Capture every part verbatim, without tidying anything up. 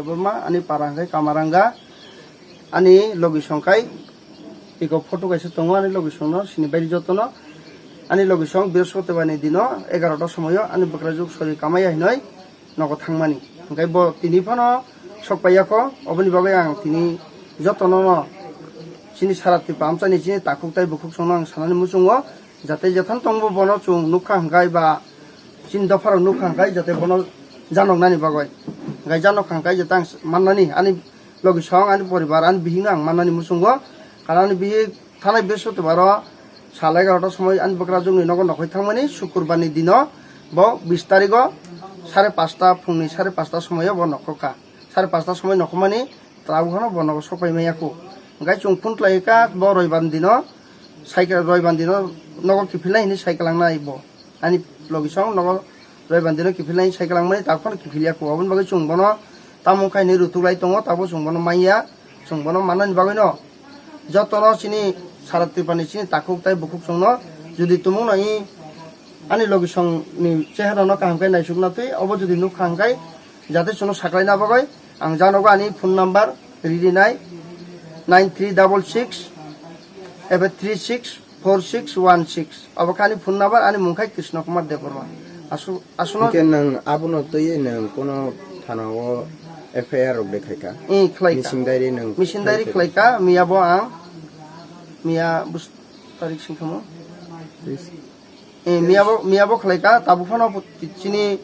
Debbarma, ani para hwnkhe Kamaranga, ani logisong khai iko photo kaisa tongo, ani logisongno sini bairi jotono. Ani logisong Brihospotibani dino egarota somoyo ani bwkrajwk sori kamaya hinoi nogo thangmani. Hwnkhe bo tini phano sok paiyakho, oboni bagwi ang tini jotono no chini sara Tripura amchaini chini takhuk tai bukhuk songno ang sanani muchungo, jate jethan tongbo bono chwng nukha hwnkhe ba chini dopharok nukha hwnkhe jate bono janoknani bagwi. Hwnkhe janokha hwnkhe jete ang mannani ani logisong, ani poribar, ani bihikno ang mannani muchungo. Karon ani bihik thanai Brihospotibaro sal egarota somoi ani bwkrajwkni nogo nokhoi thangmani, Sukurbarni dino bo bis tarigo sare pasta, phungni sare pasta somoio bo nokhokha. Sare pasta somoi nokhomani tabuk phano bo nogo sok pai manya kho. Hwnkhe chwng phone khlai kha bo Roibar dino, cycle Roibar dino nogo kiphilnai hinwi cycle langnai bo. Ani logisong nogo Roibar dino kiphilnai cycle langmani tabuk phano kiphilya kho. Oboni bagwi chwng bono tamo khaini rutuk lai tongo, tabuk chwng bono manya, chwng bono mannani bagwino jotono chini sara Tripurani chini takhuk tai bukhuk chwngno jodi tumung nai ani logisongni cheharano kaham khe naisukna twi, obo jodi nukha hwnkhe jate chwngno saklaina bagwi ang janogo ani phone number rinai nine three double six eba three six four six one six. Obo khe ani phone number, ani mung khai Krishna Kumar Debbarma. Asu-, asuno Hwnkhe nwng abono twiwi nwng kuno thana o F I R rok de khaika? Ee, khlaika. Mising diary nwng Mising diary khlaika? Khlaika, miya bo ang, miya bus tarik singkamo. Please. Ee, miya bo, miya bo khlaika, tabuk phano bo ti-, chini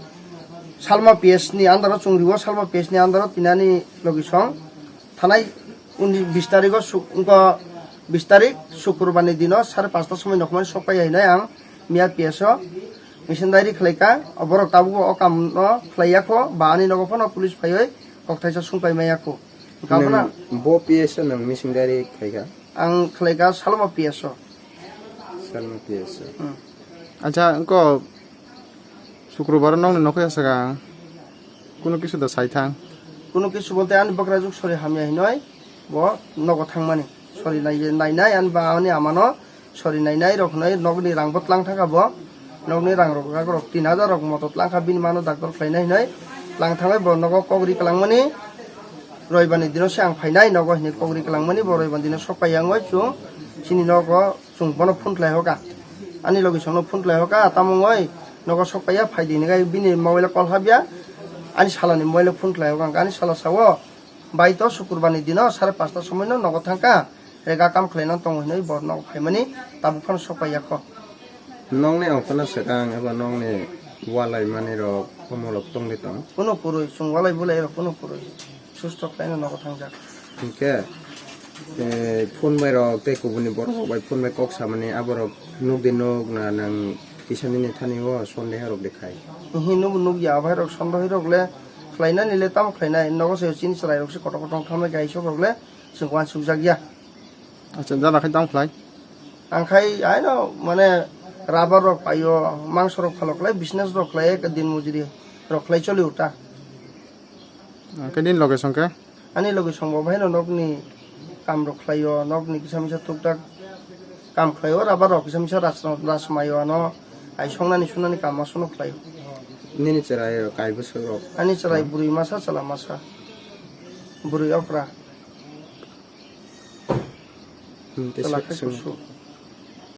Salma P S ni under o chwng riwo, Salma P S ni under o tinani logisong. Thanai uni bis tarigo suk-, wngkha bis tarik Sukurbarni dino sare pasta somoi nokhomani sok pai hinai ang miya P S o mising diary khlaika. Borok tabukbo o kamno khlaiya kho, ba ani nogo phano police phaiwi kokthaisa sung pai maya kho. Wngkha Nwng bono bo P S o nwng mising diary khlaika? Ang khlaika Salma P S o. Salma P S o. Hmm. Acha, wngkha Sukrobar nokni nokha ya saka, kuno kisu da sai thang? Kuno kisu bolte ani bwkrajwk sori hamya hinoi bo nogo thangmani. Sori nai, nainai ani ba ani amano sori nainai rok hinoi nokni rang bo tlang thangkha bo. Nokni rang rok jak rok tin hajar rok moto tlang kha bini mano doctor khlainai hinoi tlang thangwi bo nogo kok ri kwlangmani. Roibani dino se ang phainai nogo hinoi kok ri kwlangmani bo roibani dino sok pai yang oi chwng chini nogo. Chwng bono phone khlai hoka. Ani logisongno phone khlai hoka, tamo wngoi nogo sok paiya, phai di, hwnwi bini mobile o call habya. Ani salani mobile o phone khlai hoka, ani sala sao, "Bai to Sukurbarni dino sare pasta somoino nogo thangkha, rega kam khlaina tongo," hwnwi bo nogo phaimani tabuk phano sok paiya kho. Nokni ongkhorno swkang eba nokni walai manwi rok, omo rok tongwi tong? Kuno kwrwi, chwng walai bulai rok kuno kwrwi. Susto khlaino nogo thangjak. Hinkhe, eh, phone bai rok tei kubuni borok rok bai phone bai kok samani aborok nukdi nuk na nang kisa nini thani o sondeha rok de khai? Hihi nubo nukya, abai rok sondeha rok le khlainani le tamo khlainai, nogo se chini chwrai rok se kotor kotor wngkha mai gaisok rok le chwng uansukjak ya. Acha, jana khai tamo khlai? Ang khai aino mane rubber rok paio, mangso rok phalok khlai, business rok khlai, din mujuri rok khlai choli uta. Hwnkhe nini loge songkhe? Ani loge songbo bahaino nokni kam rok khlaio, nokni kisa misa tuktak kam khlaio, rubber rok kisa misa ras-, rasmaio ano, ai songnani sunani kam ma sono khlaio. Nini chwrai rok kai bwswk rok? Ani chwrai bwrwi masa chwla masa. Bwrwi okra. Hmm, tei Chwla sek-, khai sek-, kusu.